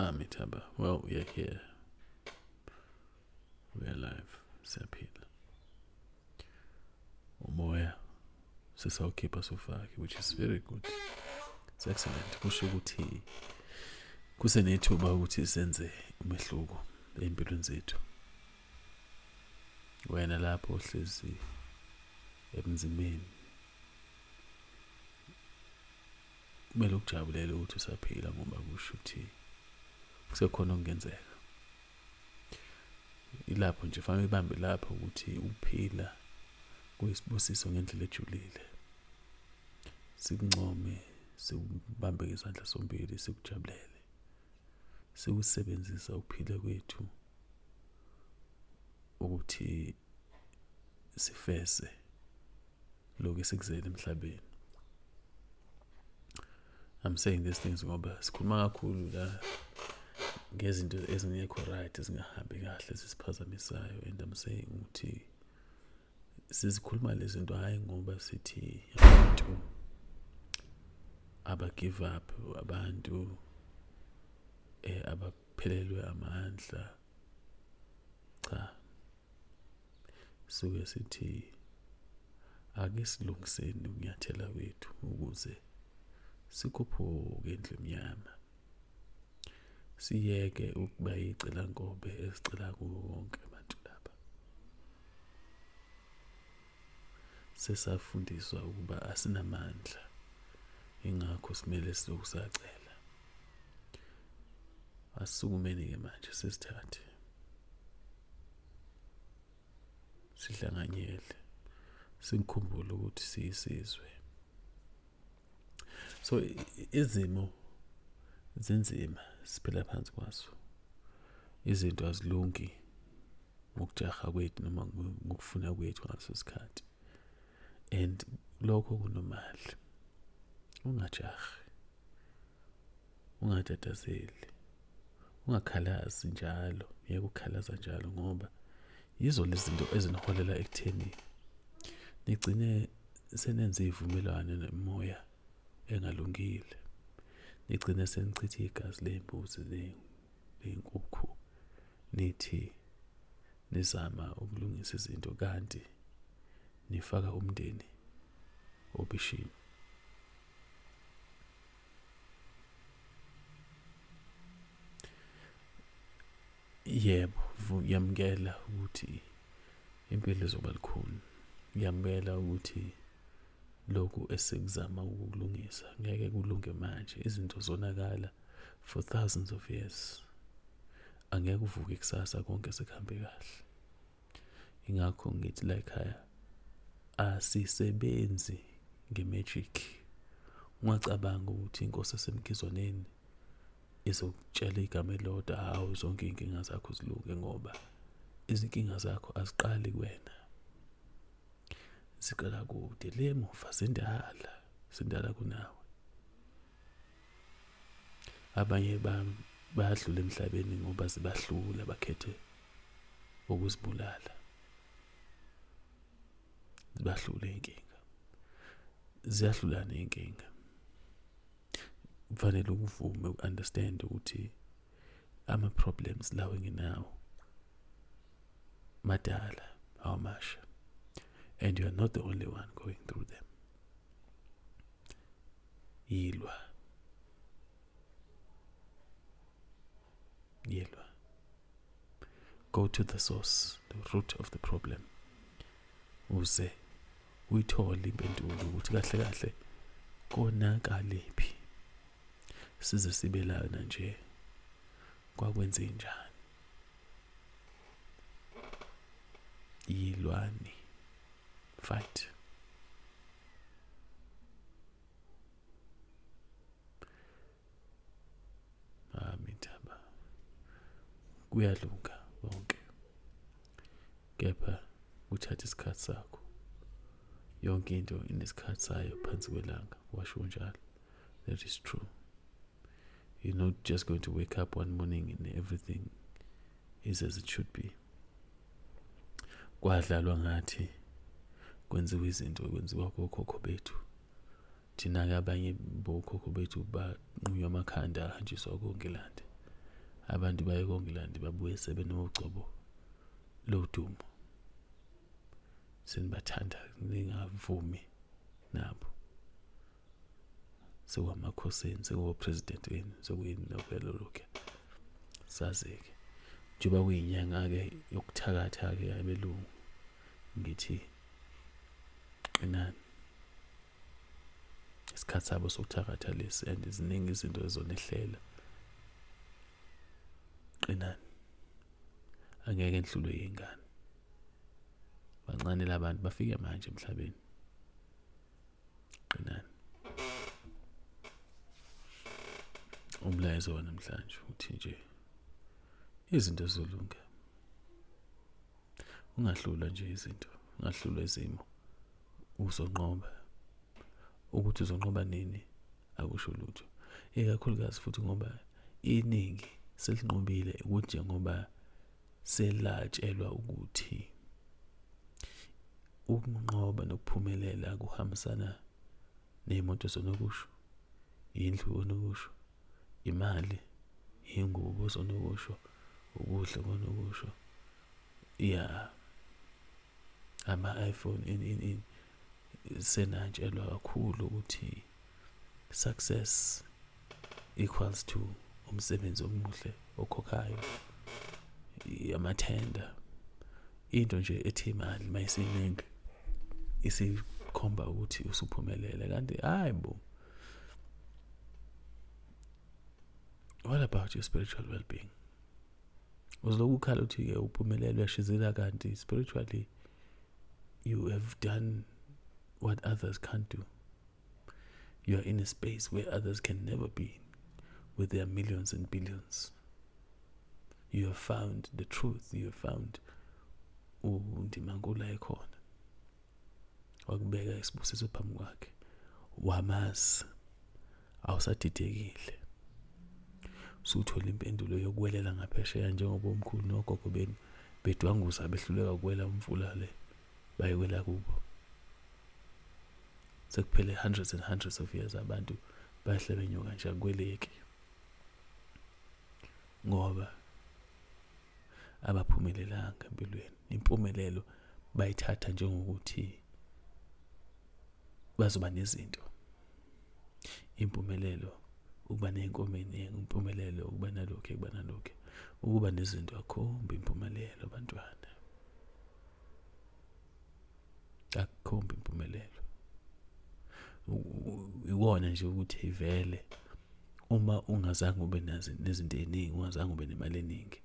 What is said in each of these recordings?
Mithaba. Well, we are here. We are alive. Siyaphila. Umoya sisawukhipha sufake, which is very good. It's excellent. Kusho ukuthi kusenethuba ukuthi senze umehluko empilweni zethu. Wena lapho ohlezi ebunzimeni kumele ukujabulele ukuthi usaphila ngoba kusho ukuthi kusekhona okungenzeka. Ilapho nje fanele ibambe lapho ukuthi ukuphila kuyisibusiso ngendlela ejulile. Sikuncome, sikubambe ngezandla zombili, sikujabulele. Sikusebenzisa ukuphila kwethu ukuthi sifeze lokhu esikuzele emhlabeni. I'm saying these things ngoba sikhuluma kakhulu la ngezinto ezingekho right, ezingahambi kahle, ezisiphazamisayo, and I'm saying ukuthi sizikhuluma lezi zinto hhayi ngoba sithi abantu aba give up, abantu abaphelelwe amandla. Cha, suke sithi ake silungiseni ukunyathela kwethu ukuze sikhuphuke endlu emnyama, siyeke ukuba yicelankobe esicela kuwo wonke abantu laba. Sesafundiswa ukuba asinamandla, ingakho simele silokhu sacela. Asisukumeni-ke manje sisithathe sihlanganyele, sikukhumbule ukuthi siyisizwe. So izimo zinzima, siphila phansi kwazo. Izinto azilungi ngokujaha kwethu noma ngokufuna kwethu ngaleso sikhathi, and lokho kunormal. Ungajahi, ungatatazeli, ungakhalazi njalo, yeke ukukhalaza njalo, ngoba yizo lezi zinto eziniholela ekutheni nigcine senenze izivumelwano nemimoya engalungile, nigcine senichitha igazi ley'mbuzi ney'nkukhu, nithi nizama ukulungisa izinto kanti nifaka umndeni obishini. Yebo, yamukela ukuthi impilo izoba lukhuni, yamukela ukuthi lokhu esikuzama ukukulungisa ngeke kulunge manje. Izinto zonakala for thousands of years, angeke uvuke kusasa konke sekuhambe kahle. Ingakho ngithi la ekhaya asisebenzi nge-magic. Ungacabanga ukuthi inkosi esemkhizwaneni izokutshela igama elilodwa, hawu zonke iy'nkinga zakho zilunge, ngoba izinkinga zakho aziqali kuwena, ziqala kude le emuva, zindala, zindala kunawe. Abanye bayadlula emhlabeni ngoba zibahlula, bakhethe ukuzibulala, zibahlule iy'nkinga. Ziyahlulana iy'nkinga, kufanele ukuvume uku-understand ukuthi ama-problems lawa enginawo madala, awamasha, and you are not the only one going through them. Yilwa, yilwa, go to the source, the root of the problem, uze uyithole impendulo ukuthi kahle kahle konakaliphi, size sibe lana nje, kwakwenze njani. Yilwani, fight. Mithaba, kuyalunga konke, kepha kuthatha isikhathi sakho. Yonke into inesikhathi sayo phansi kwelanga, washo njalo. That is true. You're not just going to wake up one morning and everything is as it should be. Kwadlalwa ngathi, kwenziwa izinto, kwenziwa kokhokho bethu. Thina-ke abanye bokhokho bethu banqunywa amakhanda, ahanjiswa koNgilandi. Abantu baye koNgilandi babuye sebenogcobo lodumo, senibathanda ningavumi nabo, sekuwamakhosini, sekuwo-president wenu, sekuyini lokhuya lokhuya. Sazi-ke njengoba kuyinyanga-ke yokuthakatha-ke abelungu, ngithi qinani, isikhathi sabo sokuthakatha lesi, and ziningi izinto ezonehlela. Qinani, angeke nihlulwe yingane. Bancane labantu bafike manje emhlabeni. Qinani. Umlayezo wanamhlanje uthi nje izinto zizolunga. Ungahlulwa nje izinto, ungahlulwa izimo, uzonqoba. Ukuthi uzonqoba nini akusho lutho, ikakhulukazi futhi ngoba iningi selinqobile, ukuthi njengoba selatshelwa ukuthi ukunqoba nokuphumelela kuhambisana ney'moto zonokusho, indlu yonokusho, imali, iy'ngubo zonokusho, ukudla konokusho, ya, ama-iPhone, ini ini ini. Senatshelwa kakhulu ukuthi success equals to umsebenzi omuhle okhokhayo, amathenda, into nje ethi imali mayisiningi isikhomba ukuthi usuphumelele, kanti hayi bo. What about your spiritual well-being? Uzolokhu ukhala uthi-ke uphumelele, uyashizela, kanti spiritually you have done what others can't do. You are in a space where others can never be with their millions and billions. You have found the truth. You have found uNdimankulu ekhona, wakubeka isibusiso phambi kwakhe, wamazi, awusadidekile, usuthola impendulo yokuwelela ngaphesheya njengoba omkhulu nogogo benu bedwanguza behluleka ukuwela umfula le bayiwela kubo. Sekuphele hundreds and hundreds of years abantu bahle benyuka nje, akweleki ngoba abaphumelelanga empilweni. Impumelelo bayithatha njengokuthi bazoba nezinto, impumelelo ukuba ney'nkomo ey'ningi, impumelelo ukuba nalokhu, ukuba nalokhu, ukuba nezinto akukhombi impumelelo bantwana, akukhombi impumelelo. Iwona nje ukuthi vele uma ungazange ube nazo nezinto ey'ningi, ungazange ube nemali eningi,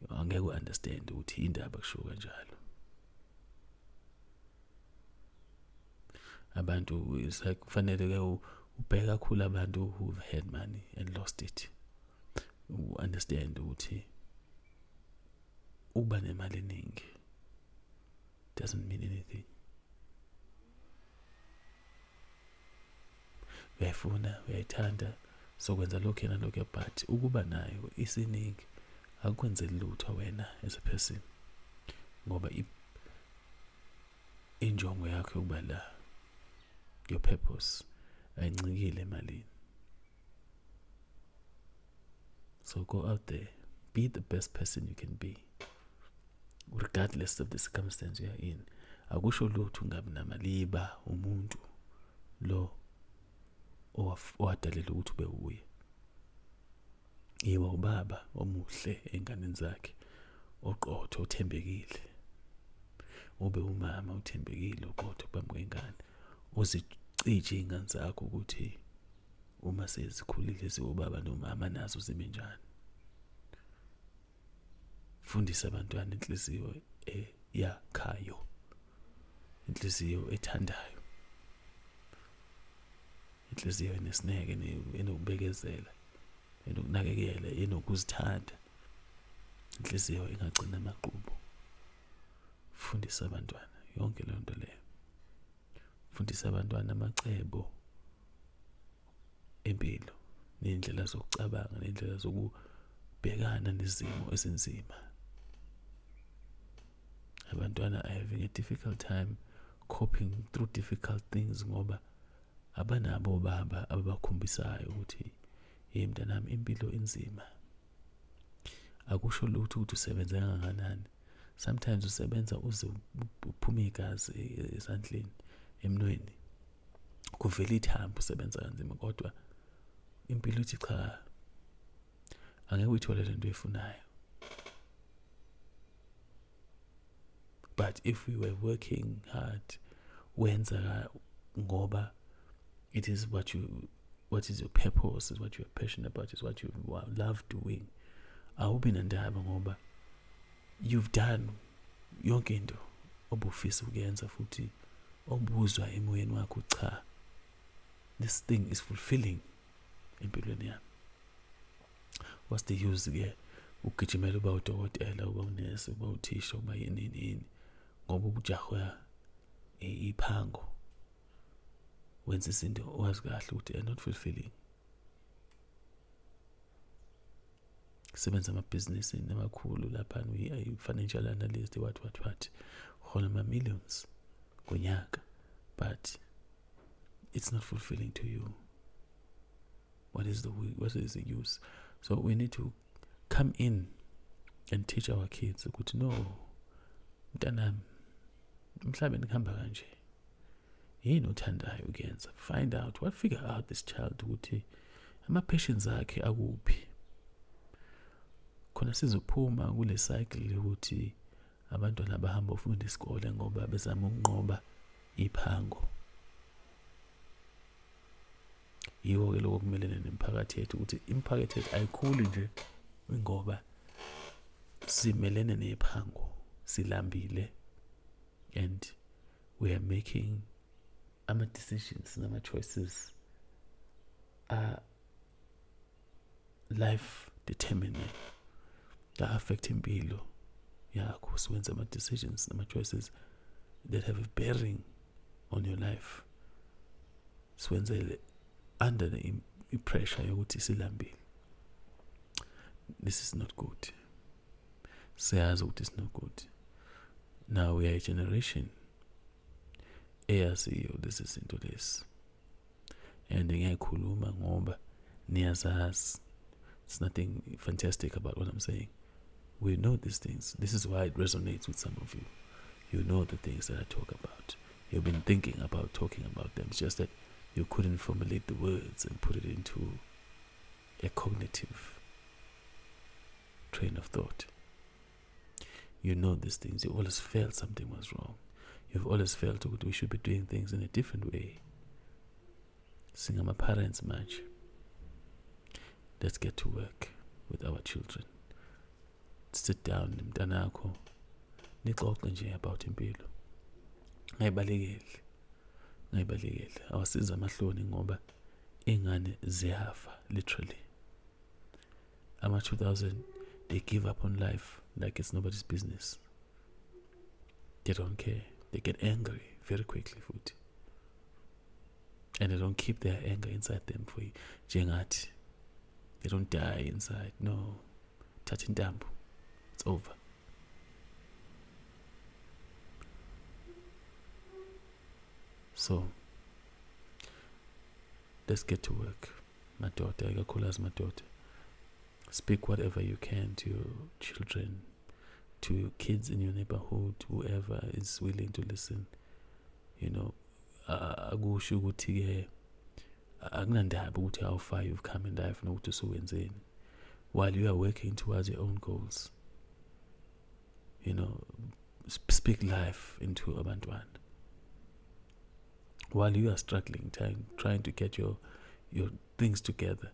angeke u-understand ukuthi indaba kushiwo kanjalo. Abantu it's like kufanele-ke ubheke kakhulu abantu who've had money and lost it, u-understand ukuthi ukuba nemali eningi doesn't mean anything. Uyayifuna, uyayithanda, sokwenza lokhu nalokhu, but ukuba nayo isiningi akukwenzeli lutho wena as a person, ngoba injongo yakho yokuba la, your purpose ayincikile emalini. So go out there, be the best person you can be regardless of the circumstance you are in. Akusho lutho ungabi namali, umuntu lo owadalela ukuthi ube uye. Yiba ubaba omuhle ey'nganeni zakhe, oqotho, othembekile. Ube umama othembekile, oqotho phambi kwey'ngane. Uzicije iy'ngane zakho ukuthi uma sezikhulile ziwubaba nomama nazo zibe njani. Fundisa abantwana inhliziyo eyakhayo, inhliziyo ethandayo, inhliziyo enesineke, enokubekezela, enokunakekela, enokuzithanda, inhliziyo engagcina amaqhubu. Fundisa abantwana yonke leyo nto leyo. Fundisa abantwana amacebo empilo ney'ndlela zokucabanga ney'ndlela zokubhekana nezimo ezinzima. Abantwana are having a difficult time coping through difficult things ngoba abanabo obaba ababakhombisayo ukuthi, hey mntanami, impilo inzima. Akusho lutho ukuthi usebenze kangakanani. Sometimes usebenza uze uphume igazi esandleni, emnweni, kuvela ithambo, usebenza kanzima, kodwa impilo ithi cha, angeke uyithole lento oyifunayo. But if we were working hard, wenza ngoba it is what you, what is your purpose, is what you are passionate about, is what you love doing, awubi nandaba ngoba you've done yonke into obufisa ukuyenza futhi obuzwa emoyeni wakho, cha, this thing is fulfilling empilweni yami. What's the use ke ugijimela uba udokotela, uba unesi, uba uthisha, uba yini yini yini, ngoba ubujahwa iphango, wenza izinto owazi kahle ukuthi are not fulfilling. Sebenza amabhizinisi amakhulu lapha, uyi-financial analyst, what what what, uhola ama-millions ngonyaka, but it's not fulfilling to you. What is the use? So we need to come in and teach our kids ukuthi no, mntanami, emhlabeni kuhamba kanje, yini othandayo ukuyenza? Find out, what, figure out this child ukuthi ama-passions akhe akuphi, khona sizophuma kule cycle yokuthi abantwana bahamba ufunda isikole ngoba bezama ukunqoba iphango. Yiwo-ke lokho kumelene nemiphakathi yethu, ukuthi imiphakathi yethu ayikhuli nje ngoba simelene nephango, silambile, and we are making ama-decisions nama-choices are life determining, that affect impilo yakho. Siwenza ama-decisions nama-choices that have a bearing on your life, siwenzele under the pressure yokuthi silambile. This is not good. Siyazi ukuthi it's not good. Now we are a generation eyaziyo lezi zinto lezi, and ngiyayikhuluma ngoba niyazazi. It's nothing fantastic about what I'm saying. We know these things. This is why it resonates with some of you. You know the things that I talk about. You've been thinking about talking about them. It's just that you couldn't formulate the words and put it into a cognitive train of thought. You know these things. You always felt something was wrong. You've always felt we should be doing things in a different way. Singama parents manje. Let's get to work with our children. Sit down nemntanakho, nixoxe nje about impilo. Ngayibalekeli, ngayibalekeli. Awasiza amahloni ngoba ingane ziyafa, literally. Ama-2000, they give up on life like it's nobody's business. They don't care. They get angry very quickly futhi, and they don't keep their anger inside them for njengathi. They don't die inside. No, thatha intambo, it's over. So let's get to work, madoda, ikakhulukazi madoda. Speak whatever you can to your children, to your kids in your neighborhood, whoever is willing to listen. You know, akusho ukuthi-ke akunandaba ukuthi how far you've come in life nokuthi usuwenzeni, while you are working towards your own goals. You know, speak life into abantwana while you are struggling, trying to get your things together.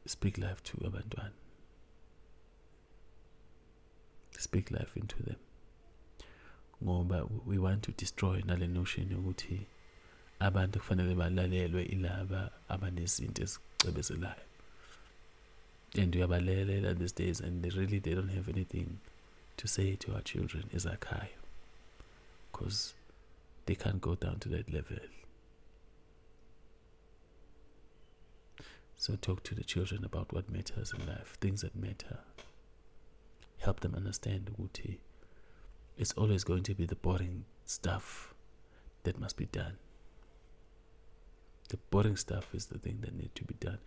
Speak life to abantwana. Speak life into them. Ngoba we want to destroy nale notion yokuthi abantu kufanele balalelwe ilaba abanezinto ezicebezelayo. And uyabalalela these days, and they really, they don't have anything to say to our children ezakhayo, because they can't go down to that level. So talk to the children about what matters in life, things that matter. Help them understand ukuthi it's always going to be the boring stuff that must be done. The boring stuff is the thing that needs to be done.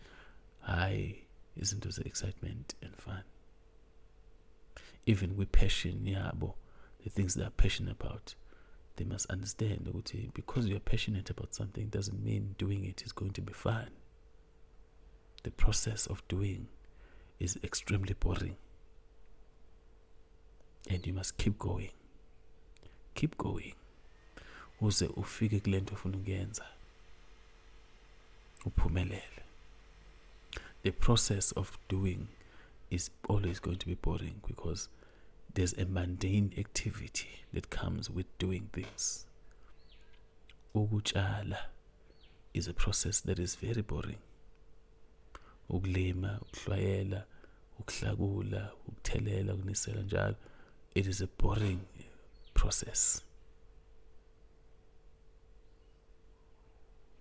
High isn't the excitement and fun. Even kwi-passion yabo, the things they are passionate about, they must understand ukuthi because you are passionate about something doesn't mean doing it is going to be fun. The process of doing is extremely boring, and you must keep going, keep going uze ufike kule nto ofuna ukuyenza, uphumelele. The process of doing is always going to be boring because there's a mundane activity that comes with doing things. Ukutshala is a process that is very boring. Ukulima, ukuhlwayela, ukuhlakula, ukuthelela, ukunisela njalo, it is a boring process,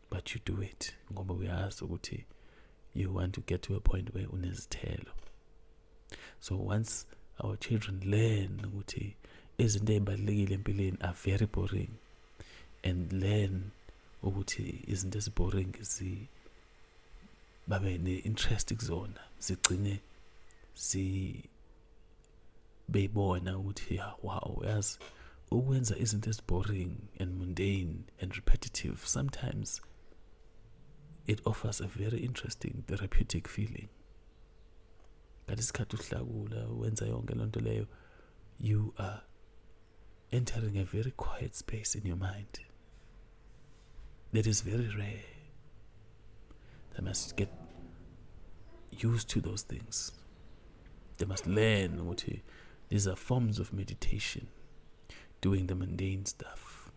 but you do it ngoba uyazi ukuthi you want to get to a point where unezithelo. So once our children learn ukuthi izinto ey'balulekile empilweni are very boring, and learn ukuthi izinto ezi-boring zi babe ne-interest kuzona, zigcine si beyibona ukuthi ya, wow, yazi ukwenza izinto ezi-boring and mundane and repetitive, sometimes it offers a very interesting therapeutic feeling. Ngalesi sikhathi uhlakula, wenza yonke loo nto leyo, you are entering a very quiet space in your mind that is very rare. They must get used to those things. They must learn ukuthi these are forms of meditation, doing the mundane stuff,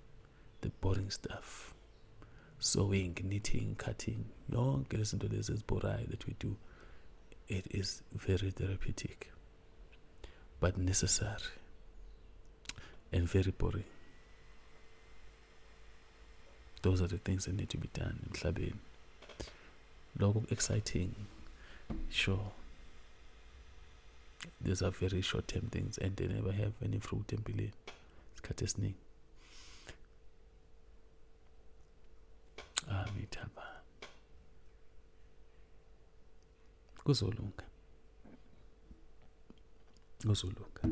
the boring stuff, sewing, knitting, cutting, yonke lezi zinto lezi ezibhorayo that we do. It is very therapeutic, but necessary and very boring. Those are the things that need to be done emhlabeni. Lokho exciting, sure, these are very short term things and they never have any fruit empilweni isikhathi esiningi. Ah, mithaba, kuzolunga, kuzolunga.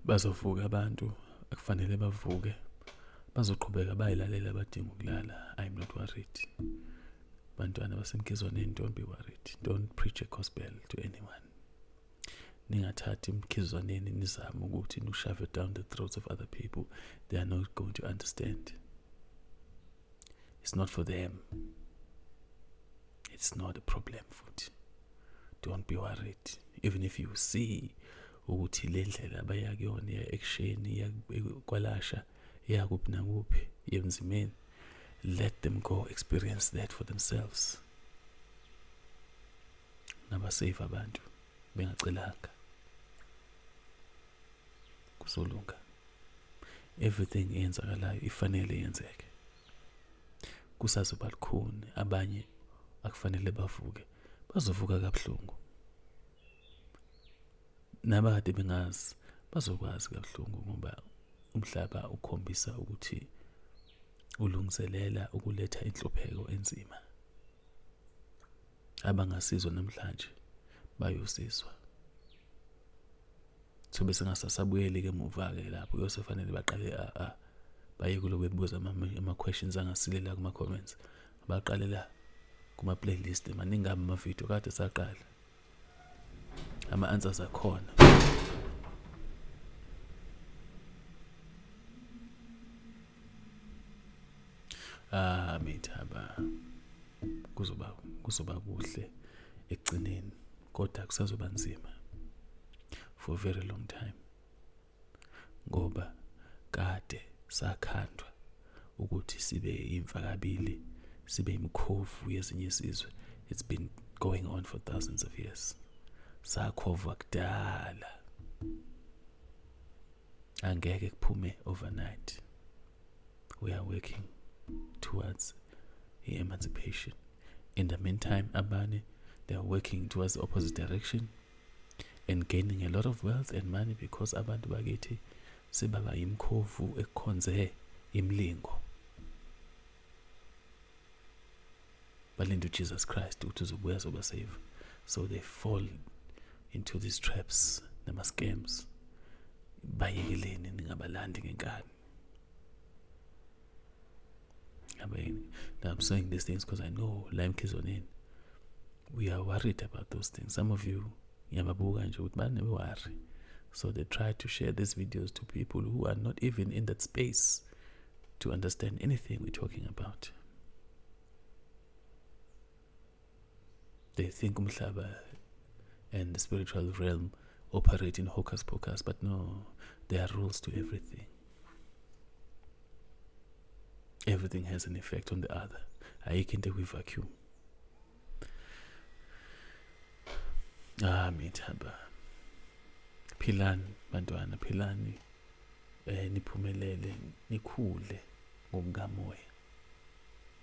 Bazovuka abantu akufanele bavuke, bazoqhubeka bayilalela abadinga ukulala. I'm not worried. Bantwana basemkhizwaneni, don't be worried. Don't preach a gospel to anyone. Ningathathi emkhizwaneni nizame ukuthi nu-shove it down the throats of other people. They are not going to understand. It's not for them. It's not a problem futhi. Don't be worried. Even if you see ukuthi le ndlela abaya kuyona iya ekusheni, iya kwalasha, iya kuphi nakuphi, emzimeni, let them go experience that for themselves. Nabasave abantu bengacelanga, kuzolunga. Everything eyenzakalayo ifanele yenzeke. Kusazoba lukhuni, abanye akufanele bavuke, bazovuka kabuhlungu. Nabakade bengazi bazokwazi kabuhlungu, ngoba umhlaba ukhombisa ukuthi ulungiselela ukuletha inhlupheko enzima. Abangasizwa namhlanje bayosizwa. So bese ngasasabuyeli ke emuva-ke lapho, kuyosefanele baqale baye kulo bebuza ama-questions angasilela kuma-comments, baqalela kuma-playlist maningi amavidiyo kade saqala, ama-answers akhona. Ah, mithaba, kuzoba kuhle ekugcineni, kodwa kusazoba nzima for a very long time, ngoba kade sakhandwa ukuthi sibe imfakabili, sibe imikhovu yezinye izizwe. It's been going on for thousands of years. Sakhovwa kudala, angeke kuphume overnight. We are working towards emancipation. In the meantime, abanye, they are working towards the opposite direction and gaining a lot of wealth and money, because abantu bakithi sebaba imikhovu ekukhonze imlingo, balinde uJesus Christ ukuthi uzobuya zoba save. So they fall into these traps. Nama-scams bayekeleni ningabalandi ngenkani. Now I'm saying these things because I know la emkhizwaneni we are worried about those things. Some of you ngiyababuka nje ukuthi bane-worry, so they try to share these videos to people who are not even in that space to understand anything we're talking about. They think umhlaba and the spiritual realm operate in hocus pocus, but no, there are rules to everything. Everything has an effect on the other. Ayikho into ekwi-vacuum. Ah, mithaba. Philani bantwana, philani eh niphumelele, nikhule ngokukamoya.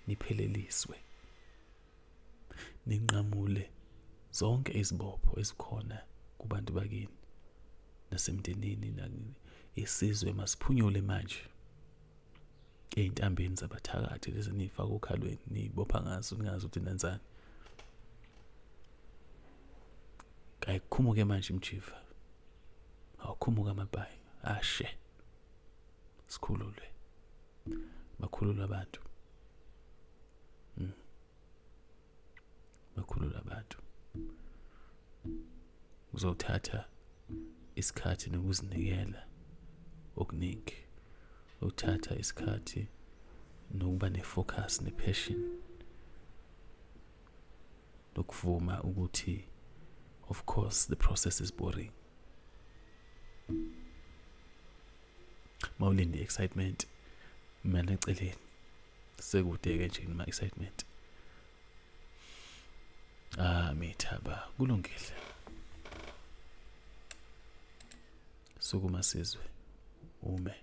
Nipheleliswe. Ninqamule zonke izibopho ezikhona kubantu bakini nasemndenini nakini. Isizwe masiphunyule manje ey'ntambeni zabathakathi lezi niy'faka okhalweni niy'bopha ngazo ningazi ukuthi nenzani. Kayikhumuke manje imjiva, awukhumuke amabhayi ashe, sikhululwe, bakhululwe abantu. Bakhululwe abantu. Kuzothatha isikhathi nokuzinikela okuningi, uthatha isikhathi nokuba ne-focus ne-passion nokuvuma ukuthi of course the process is boring. Mawulinde i-excitement mina eceleni sekude-ke nje noma-excitement. Ah mithaba kulungile. Sukuma sizwe ume.